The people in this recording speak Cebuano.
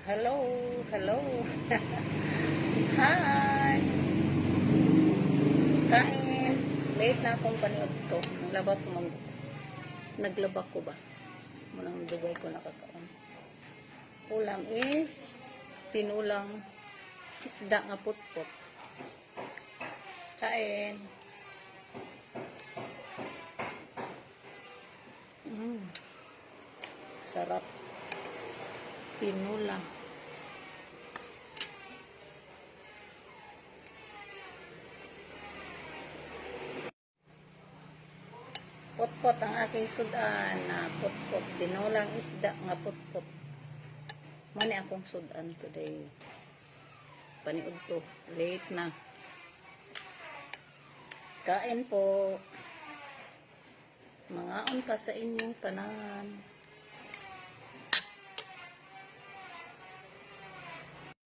Hello, hello. Hi. Kain. Late na akong paniud to. Naglaba ko mag naglaba ko ba? Munang dugay ko nakakaon. Ulam is tinulang isda nga putput. Kain. Sarap. Tinula. Putput ang aking sudan na putput. Tinulang isda nga putput. Mani akong sudan today. Paniud to. Late na. Kain po. Mga unta sa inyong tanan.